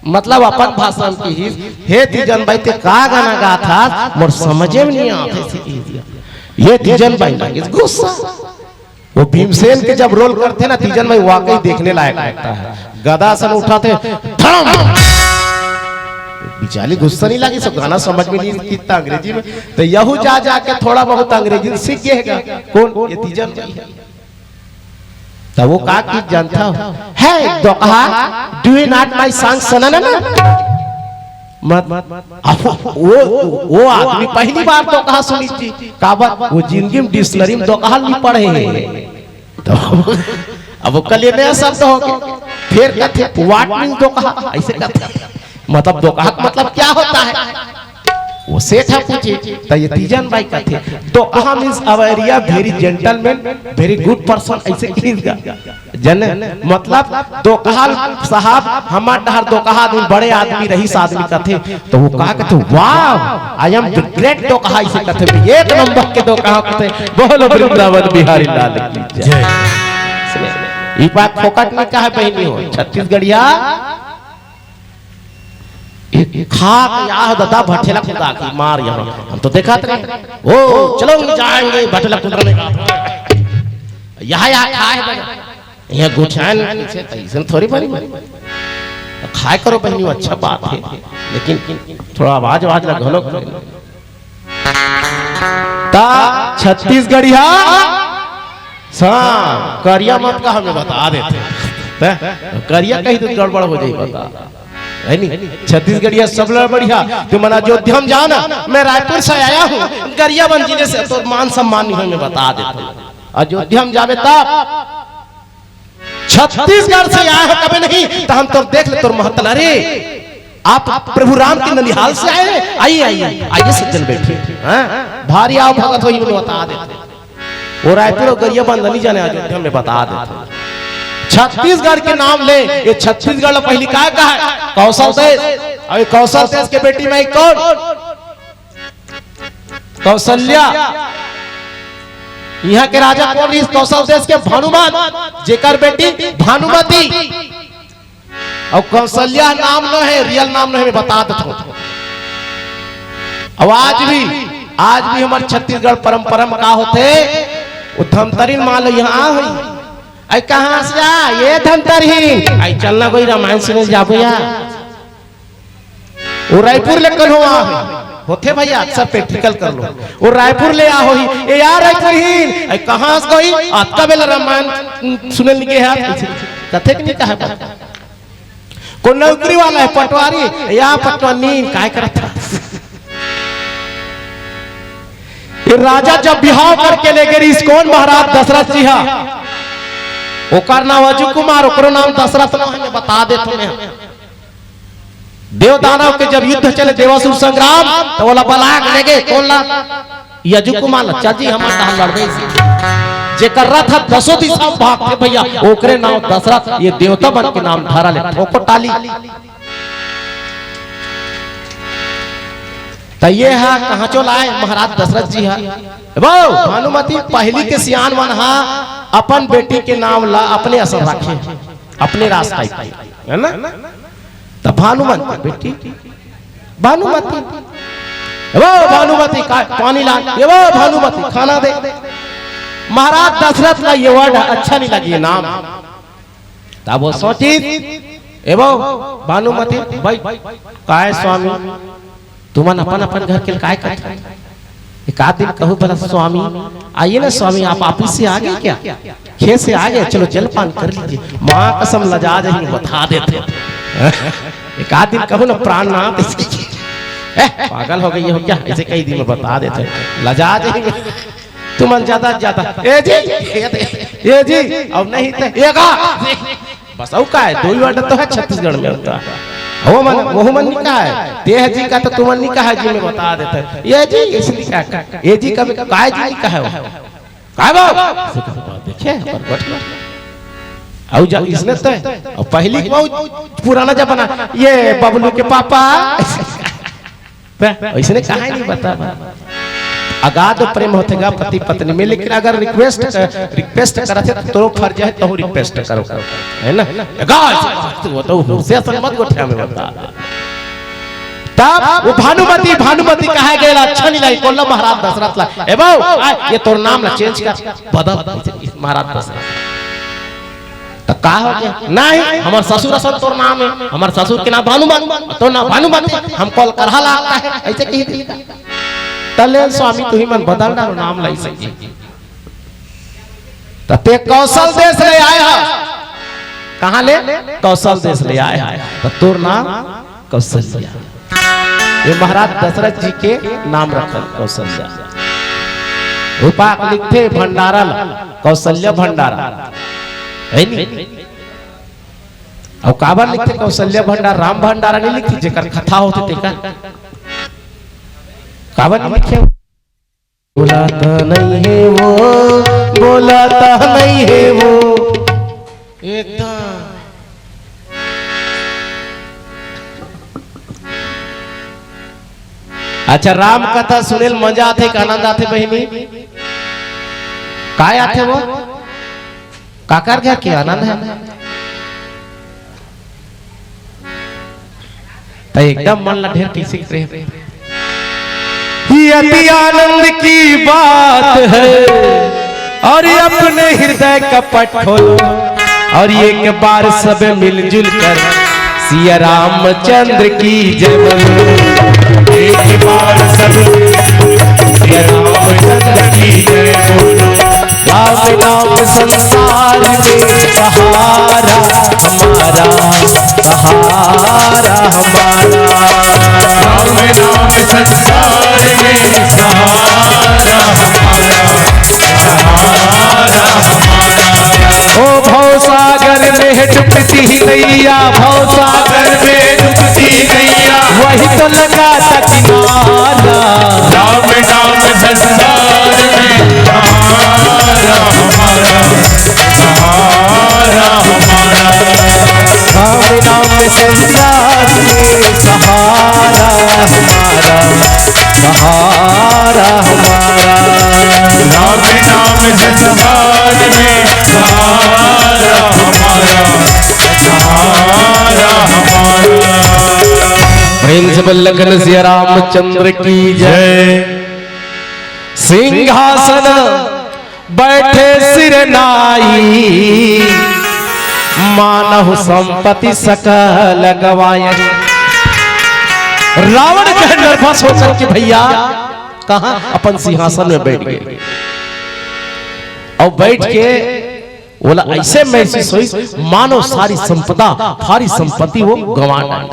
मतलब अपन भाषा में किहिस, "हे तीजन बाई, ते का गाना गात हस? मोर समझे में नहीं आत हे," अइसे किहिस। ये तीजन बाई लागिस गुस्सा। वो भीमसेन के जब रोल करथे ना तीजन भाई, वाकई देखने लायक लगता है। गदा सन उठाथे, धड़म। बिचाली गुस्सा नहीं लागिस, सब गाना समझ में नहीं कितना अंग्रेजी में, तो यहू जा जाके थोड़ा बहुत अंग्रेजी सीख गए है। कौन? ये तीजन भाई है। तो वो का की जानता हो? "Hey दोकहा, do you not my song, सननना?" मत, अब वो, वो आदमी पहली बार दोकहा सुनिस जी। काबर? वो जिंदगी में डिक्शनरी में दोकहा नहीं पढ़े हे। तो अब वो कल ये नया शब्द हो गया। फिर कथे, "What mean दोकहा?" ऐसे कथे। मतलब दोकहा का मतलब क्या होता है? वो सेठ ह पूछे, तो ये तीजन बाई कथे, "दोकहा means our area very gentleman, very good person," ऐसे कहिस गा। जने, मतलब, दोकहा ल साहब, हमर डहर दोकहा आदमी, बड़े आदमी, रईस आदमी कथे, तो वो का कथे, "Wow, I am the great दोकहा," ऐसे कथे, "मैं एक नंबर के दोकहा," कथे। बोलो वृंदावन बिहारी लाल की जय। जय। ई बात फोकट में कहे बहिनी हो, छत्तीसगढ़िया। एक खा के आह ददा भठेला कुदा के मार यहाँ। हम तो देखत रहे। ओ, चलो जाएंगे भठेला कुदाने का। यहाँ, यहाँ खाए बने। यहाँ गुठियान से तैसन थोड़ी बनी। खाए करो बहनी, अच्छा बात है। लेकिन थोड़ा आवाज, आवाज ला घलो करो। ता छत्तीसगढ़िया, हाँ, करिया मत कहा, मैं बता देथे। हैं? करिया कही तो गड़बड़ हो जाई, बता। है नी? छत्तीसगढ़िया सबले बढ़िया। तुमन अयोध्या में जाओ ना, मैं रायपुर से आया हूँ, गरियाबंद जिले से, तो मान सम्मान नहीं होय, मैं बता देथे। अयोध्या में जाबे तब छत्तीसगढ़ से आए हो कबे नहीं, तो हम तोर देख ले, तोर महत्ता ला रे। आप प्रभु राम के ननिहाल से आए हैं? आइए, आइए, आइए सज्जन बैठिए। हाँ? भारी आओ भगत हो, ये बता देथे। वो रायपुर और गरियाबंद नहीं जाने, अयोध्या में बता देथे। छत्तीसगढ़ के नाम ले, ये छत्तीसगढ़ ला पहली काय कहे? कौशल देश। अउ ये कौशल देश के बेटी माई कौन? कौशल्या। यहाँ के राजा कौन रहिस? कौशल देश के भानुमंत, जेकर बेटी भानुमती। अउ कौशल्या नाम नो हे, रियल नाम नो हे, मैं बता देथों। अउ आज भी, आज भी हमर छत्तीसगढ़ परंपरा में का होथे, वो धमतरी मान लो यहाँ आ होई, "अई कहाँ से आ? ये धमतरी ही, अई चलना कोई रामायण सुने जाबो या।" वो रायपुर ले कल हो आ होई। होथे भैया, अक्सर practical कर लो। वो रायपुर ले आ होई, "ए यार रायपुर ही, अई कहाँ से कोई? अतका बेला रामायण सुने लगे है।" कथे कि नहीं कहा? कोई नौकरी वाला है, पटवारी, "या पटवारी, काय करत हस?" ये राजा जब बिहाव करके ले गे रहिस, कौन महाराज? दशरथ जी हा। ओकर नाम अजू कुमार, ओकरो नाम दशरथ नो हे, मैं बता देथों मैं। देव दानव के जब युद्ध चले, देवासुर संग्राम, तो ओला बला के ले गे, कौन ला? ये अजू कुमार ला, "चल जी, हमर डहर लड़बे।" जेकर रथ ह दसों दिशा में भागथे भैया, ओकरे नाम दशरथ, ये देवता मन के नाम धरा ले, ठोको ताली। त ये ह कहाँ चो लाए महाराज दशरथ जी ह। ए बो, भानुमती, पहिली के सियान मन ह अपन बेटी के नाम ला अपने असन राखे, अपने रास टाइप के, है ना? त भानुमती बेटी, भानुमती, ए बो भानुमती, का पानी ला, ए बो भानुमती, खाना दे। महाराज दशरथ ला ये वर्ड अच्छा नहीं लगे, ये नाम। तब वो सोचिस, ए बो भानुमती, भाई, काय स्वामी, तुमन अपन अपन घर के काय करत? एक आध दिन कहूँ भला, स्वामी, आइए ना स्वामी, आप ऑफिस से आ गए क्या? खेत से आ गए, चलो जलपान कर लीजिए। माँ कसम, लजा जाही, बता देथे। एक आध दिन कहूँ ना, प्राणनाथ, इसकी, ए, पागल हो गई हो क्या? ऐसे कई दिन में बता देथे, लजा जाही। तुमन ज्यादा ज्यादा, ए जी, ए जी, अब नहीं तो ए गा। बस अउ का है, दो ही वर्ड तो है छत्तीसगढ़ में होता। वो मन, वो मन नहीं कहा है, ते ह जी का तो तुमन नहीं कहा है जी, मैं बता देता हूँ। ये जी, इसलिए क्या, ये जी कभी काय जी नहीं कहा है वो। काय बाबू? देखिए, पर बैठ लो। अउ जा, इसने तो है। और पहली बहुत पुराना जमाना, ये बबलू के पापा। बे, अइसने कहा ही नहीं बता बा। अगाध प्रेम होथे गा पति पत्नी में, लेकिन अगर रिक्वेस्ट, रिक्वेस्ट करत हे तो तोरो फर्ज है, तहूँ रिक्वेस्ट करो, है ना? अगाध, तू वो तो हुर से असन मत गोठिया में बता। तब वो भानुमती, भानुमती कहा गेला, अच्छा नहीं लगे, कोल्ला महाराज दशरथ ला, ए बो, आ, ये तोर नाम ला चेंज कर, बदल महाराज दशरथ। त का हो गया? नहीं, हमर ससुर असन तोर नाम है, हमर ससुर के नाम भानुमत, तोर नाम भानुमत है, हमको अलकरहा लागता है, ऐसे कही दिया। त ले स्वामी, तुही मन बदल डालो नाम ला, ऐसे कही। त ते कौशल देश ले आए हा, कहाँ ले? कौशल देश ले आए हा, त तोर नाम कौशल्या। ये महाराज दशरथ जी के नाम रखल कौशल्या। रूपा के लिखथे भंडारा ला, कौशल्या भंडारा, है नी? अउ काबर लिखथे कौशल्या भंडार, राम भंडारा नहीं लिखथे, जेकर कथा होथे तेकर। काबर नहीं लिखे? बोलाता नहीं है वो, बोलाता नहीं है वो। एकदम। अच्छा, राम कथा सुनेल मजा आथे कि आनंद आथे बहिनी? काय आथे वो? काकर घर के आनंद है? त एकदम मन ला ढेर किसी प्रेम। ये अति आनंद की बात है और ये अपने हृदय का पट खोलो और ये एक बार सब मिलजुल कर सिया रामचंद्र की जय बोलो। एक बार सब सिया रामचंद्र की जय बोलो। राम नाम संसार में सहारा हमारा, सहारा हमारा। राम नाम संसार में सहारा हमारा, सहारा हमारा। ओ भवसागर में है डूबती नैया, भवसागर में डूबती नैया, वही तो लगा था किनारा। राम नाम संसार में सहारा हमारा, सहारा हमारा। राम नाम संसार में सहारा हमारा, सहारा हमारा। राम नाम संसार में सहारा हमारा, सहारा हमारा। प्रेम से बोल लखन सिया रामचंद्र की जय। जय। सिंहासन बैठे सिर नाई, मानहु संपत्ति सकल गवाए। रावण कहे नर्वस होकर के, भैया, कहाँ? अपन सिंहासन में बैठ गए और बैठ के बोला, ऐसे महसूस हुई मानो सारी संपदा, सारी संपत्ति वो गंवा डाली।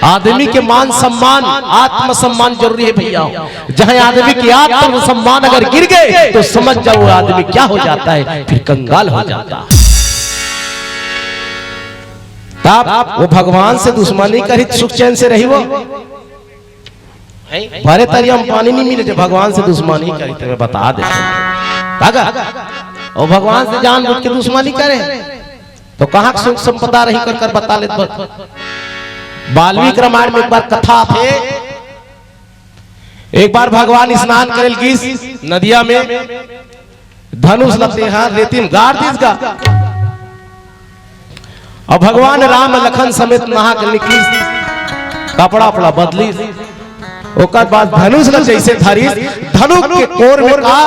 आदमी के मान सम्मान, आत्मसम्मान जरूरी है भैया। जहां आदमी के आत्मसम्मान अगर गिर गए तो समझ जाओ वो आदमी क्या हो जाता है, फिर कंगाल हो जाता है। तब वो भगवान से दुश्मनी करी, सुख चैन से रही वो? भरे तरिया में पानी नहीं मिले, जो भगवान से दुश्मनी करी, तो मैं बता दे। काका, वो भगवान से जानबूझ के दुश्मनी करे, तो कहाँ के सुख संपदा रही कर, कर बता लेत बा। वाल्मीकि रामायण में एक बार कथा थे, एक बार भगवान स्नान करे ल गिस नदिया में, धनुष ल तेहा रेती म गार दिस गा। अउ भगवान राम लखन समेत नहा के निकलिस, कपड़ा उपड़ा बदलिस, ओकर बाद धनुष ल जइसे धरिस, धनुष के कोर में का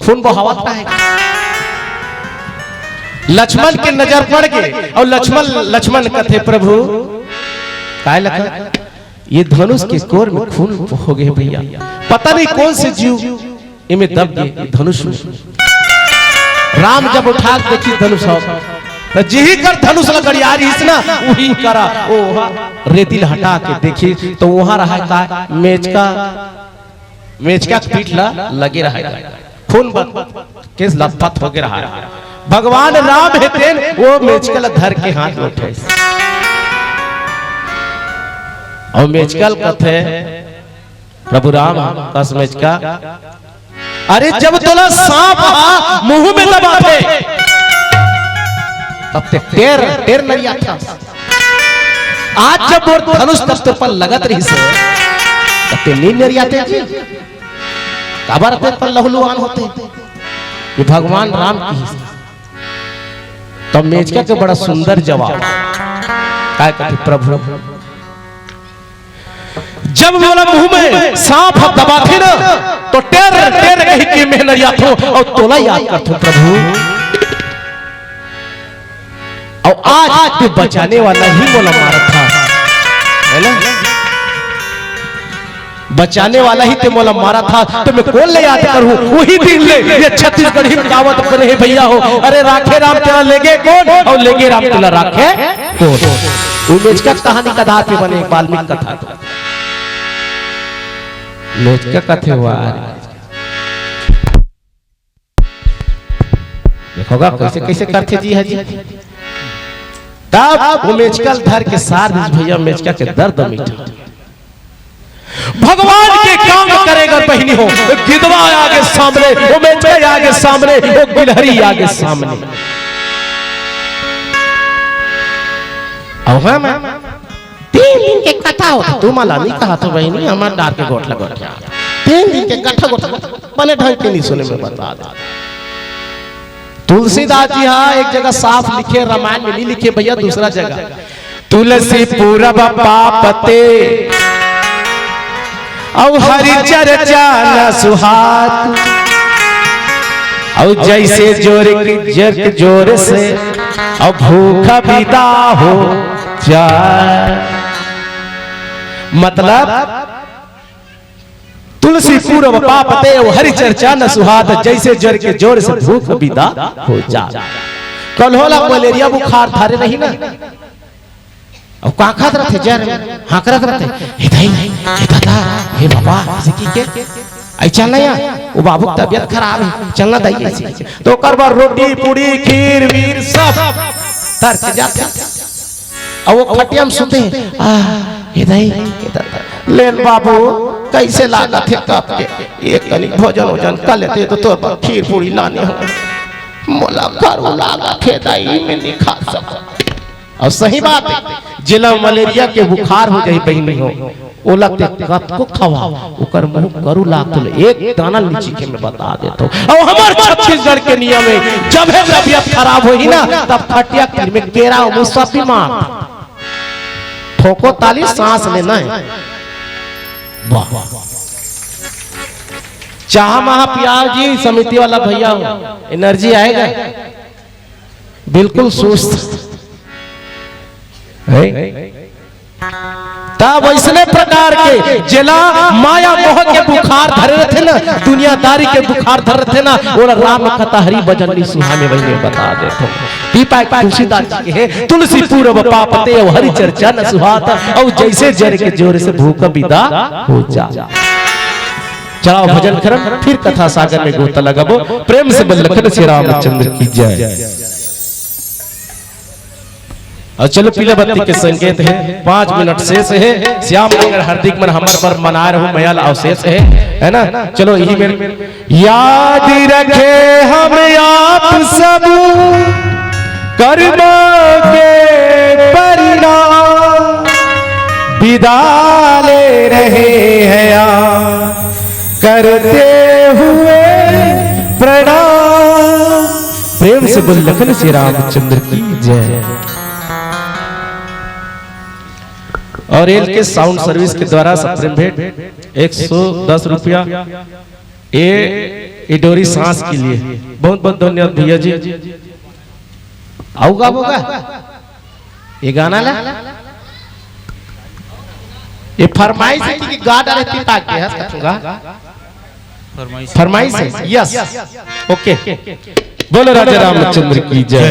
खून बहावत रहे। लक्ष्मण के नजर पड़ गे अउ लक्ष्मण, लक्ष्मण कथे, "प्रभु, काय लखन, ये धनुष के कोर में खून हो गे भइया, पता नहीं कौन से जीव एमे दब गे धनुष में।" राम जब उठा के देखिस धनुष ह, त जिही कर धनुष ल गड़िया रिहिस ना, उही करा ओ रेती ल हटा के देखिस, त उहाँ रहय का, मेचका, मेचका के पीठ ल लगे रहय, खून बह के लथपथ होके रहय। भगवान राम हे तेन ओ मेचका ल धर के हाथ में उठाइस। अउ मेचका ल कथे, "प्रभु राम, कस मेचका, अरे जब तोला सांप ह मुंह में दबाथे, तब ते टेर, टेर नरियाथस। आज जब मोर धनुष तब तोर पर लगत रहिस हे, तब ते नी नरियाते जी। काबर ते पर लहलुहान होते?" ये भगवान राम किहिस। तब मेचका के बड़ा सुंदर जवाब, काय कथे, "प्रभु, जब मोला मुंह में सांप ह दबाथे ना, तो टेर टेर कहि के मैं नरियाथों अउ तोला याद करथों प्रभु। अउ आज तू बचाने वाला ही मोला मारत हस, है ना? बचाने वाला ही ते मोला मारत हस, त मैं कोन ल याद करहूं?" उही दिन ले ये छत्तीसगढ़ी म कहावत बने हे भइया हो, "अरे राखे राम तेला लेगे कोन, अउ लेगे राम तेला राखे कोन।" वो मेचका कहानी कथा के बने वाल्मीकि कथा। मेचका कथे हुआ। देखो गा, कैसे, कैसे करथे जी, हाजी। तब वो मेचका ल धर के सार दिस भइया, मेचका के दर्द मीठा। भगवान के काम करे बर बहिनी हो, गिदवा आगे सामने, वो मेचका आगे सामने, वो गिलहरी आगे सामने। अउ हम तीन दिन के कथा होथे। तुमन ला नी कहत हों बहिनी, हमर डार के गोठ ल गोठ। तीन दिन के कथा गोठ बने ढंग के नी सुने, मैं बता देथों। तुलसीदास जी हा एक जगह साफ लिखे, रामायण में नी लिखे भइया, दूसरा जगह, "तुलसी पूरब पाप ते, अउ हरि चर्चा न सुहात, अउ जइसे जोर के, जोर के जोर से, अउ भूख बिदा हो जात।" मतलब, "तुलसी पूरब पाप ते, अउ हरि चर्चा न सुहात, जइसे जोर के जोर से भूख बिदा हो जात।" कल्हो ला मलेरिया बुखार धरे रहिस ना, अउ कांखत रथे, जर में हांकरत रथे, "हे दाई, हे दादा, हे बाबा," अइसे कहिके, "अई चल ना या, वो बाबू के तबियत खराब हे, चल ना दाई," अइसे। तो ओकर बर रोटी, पूड़ी, खीर, वीर सब धर के जाथे। अउ वो खटिया में सुते हे, "आ, हे दाई, हे दादा, लेन बाबू, कइसे लागत हे कब के? एक कनिक भोजन वोजन कर लेते तो तोर बर खीर पूड़ी लाने हों। मोला करू लागत हे दाई, मैं नी खा सकत।" अउ सही बात हे, जेला मलेरिया के बुखार हो जाही बहिनी हो, ओला ते कतको खवा, ओकर मुंह करू लागथे, एक दाना नी चीखे, मैं बता देथों। अउ हमर छत्तीसगढ़ के नियम हे, जब हे तबियत खराब होही ना, तब खटिया तीर में केरा अउ मुसम्मी मार, ठोको ताली, सांस लेना हे। वाह, चाह महा पियाव जी, समिति वाला भइया हो, एनर्जी आय गा। बिल्कुल सुस्त हे। तब अइसने प्रकार के जेला माया मोह के बुखार धरे रथे ना, दुनियादारी के बुखार धरे रथे ना, ओला राम कथा हरि भजन नी सुहाय, मैं बता देथों। पीपा एक तुलसीदास जी के हे, "तुलसी पूरब पाप ते, अउ हरि चर्चा न सुहात, अउ जइसे जोर के जोर से भूख बिदा हो जात।" चलाओ भजन करन, फिर कथा सागर में गोता लगाबो। प्रेम से बोल लखन श्री रामचंद्र की जय। अउ चलो, पीला बत्ती के संकेत हे, पांच मिनट शेष हे। श्याम नगर हरदी के मन हमर बर मनाय रहू, मया ल अवशेष हे, है ना? चलो, इही में याद रखे हम आप सब कर्मों के परिणाम, बिदा ले रहे हैं आप। करते हुए प्रणाम। प्रेम से बोल लखन श्री रामचंद्र की जय। और एल के साउंड सर्विस के द्वारा सप्रेम भेंट एक सौ दस रुपया, ये, ये डोरी सांस के लिए। बहुत बहुत धन्यवाद भैया जी। आऊगा बोगा ये गाना ला, ये फरमाइश है कि गा डारे पिता के हंस कछूंगा। फरमाइश है, यस। ओके, बोलो राजा रामचंद्र की जय।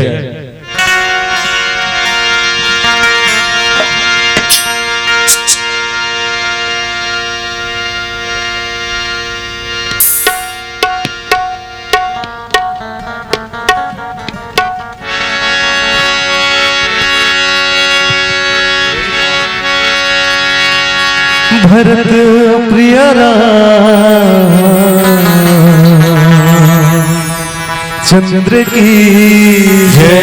भरत प्रिय रामचंद्र की जय।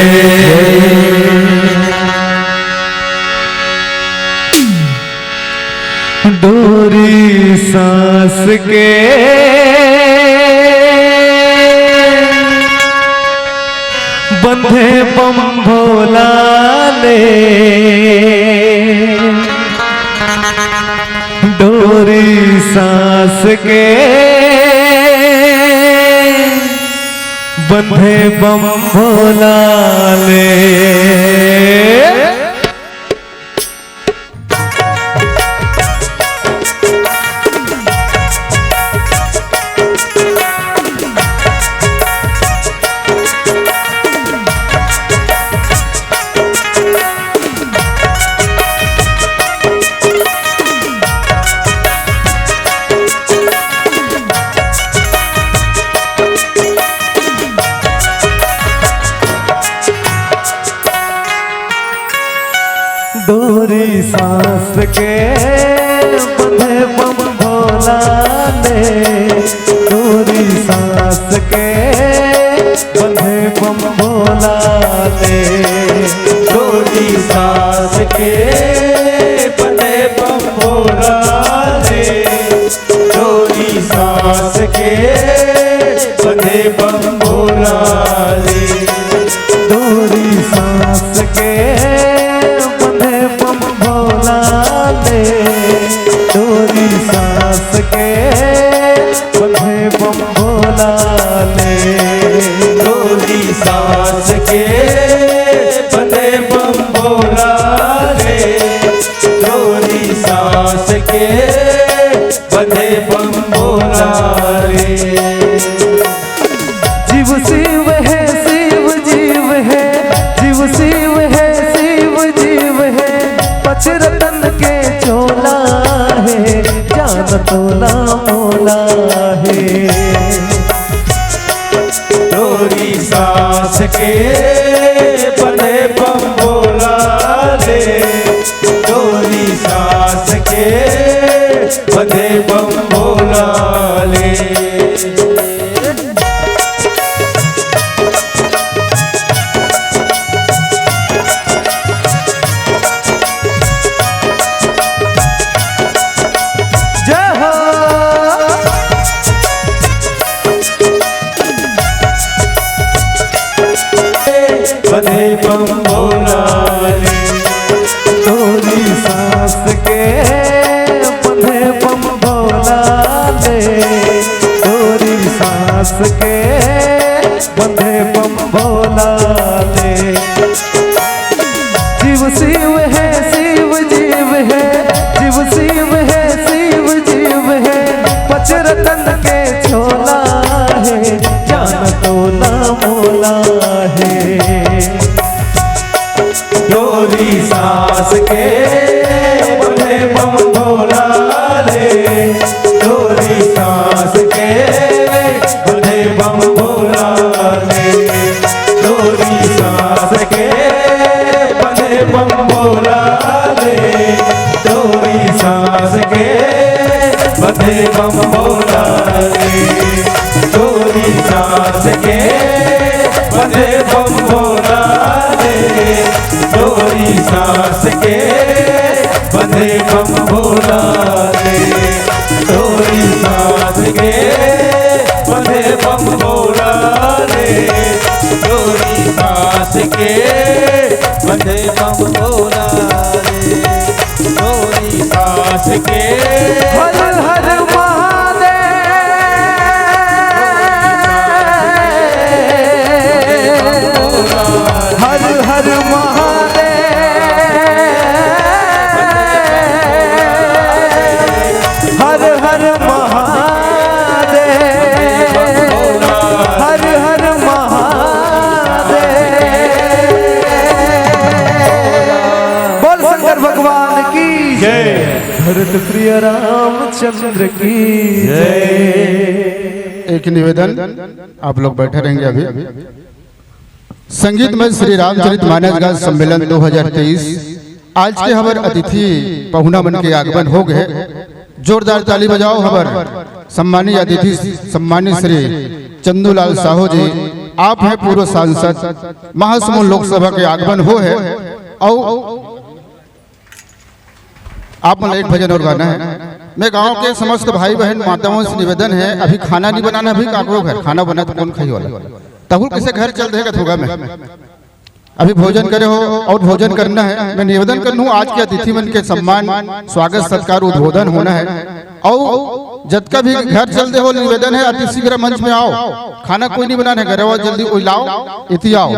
डोरी सांस के बंधे बम भोला ले, डोरी सांस के बंधे बम भोला ले। डोरी सांस के बंधे बम भोला ले, डोरी सांस के बंधे बम भोला ले, डोरी सांस के बंधे बम भोला ले, डोरी सांस के बंधे बम भोला ले, डोरी सांस के बंधे बम भोला ले, डोरी सांस के बंधे बम भोला ले, डोरी सांस के बंधे बम भोला ले, डोरी सांस के बंधे बम भोला रे। जीव शिव है, शिव जीव है, जीव शिव है, शिव जीव है। पचरतन के चोला है, जान तोला मोला है। डोरी सांस के बंधे बम भोला रे, डोरी सांस के बंधे बम भोला रे। जय हो। बंधे बम भोला रे, डोरी सांस के बंधे बम भोला रे, डोरी सांस के बंधे बम भोला रे। जीव शिव है, शिव जीव है, जीव शिव है, शिव जीव है। पचरतन के चोला है, जान तोला मोला है। डोरी सांस के बंधे बम भोला रे, डोरी सांस के बंधे बम भोला रे, डोरी सांस के बंधे बम भोला रे, डोरी सांस के बंधे बम भोला रे, डोरी सांस के बंधे बम भोला रे, डोरी सांस के बंधे बम भोला रे, डोरी सांस के बंधे बम भोला रे, डोरी सांस के बंधे बम भोला रे, डोरी सांस के। हर हर महादेव, हर हर महादेव, हर हर महादेव, हर हर महादेव। बोल शंकर भगवान की जय। भरत प्रिय रामचंद्र की जय। एक निवेदन, आप लोग बैठे रहेंगे अभी। संगीत में श्री रामचरित मानस गान सम्मेलन दो हज़ार तेईस, आज के हमर अतिथि पहुना मन के आगमन हो गए। जोरदार ताली बजाओ हमर सम्मानित अतिथि, सम्मानित श्री चंदूलाल साहू जी, आप हैं पूर्व सांसद, महासमुंद लोकसभा के आगमन हो है। और आप मन एक भजन और गाना है। मैं गांव के समस्त भाई बहन माताओं से निवेदन है, अभी खाना नहीं बनाना, अभी काकरो घर खाना बना तो कौन खाई वाला, तहुल किसे घर चल देगा थोड़ा में। अभी भोजन करे हो और भोजन करना है। मैं निवेदन कर लूँ, आज के अतिथि मन के सम्मान, स्वागत, सत्कार, उद्बोधन होना है। और जतका भी घर चल दे हो, निवेदन है, अति शीघ्र मंच में आओ। खाना कोई नहीं बनाना है, घर आओ, जल्दी कोई लाओ, इति आओ।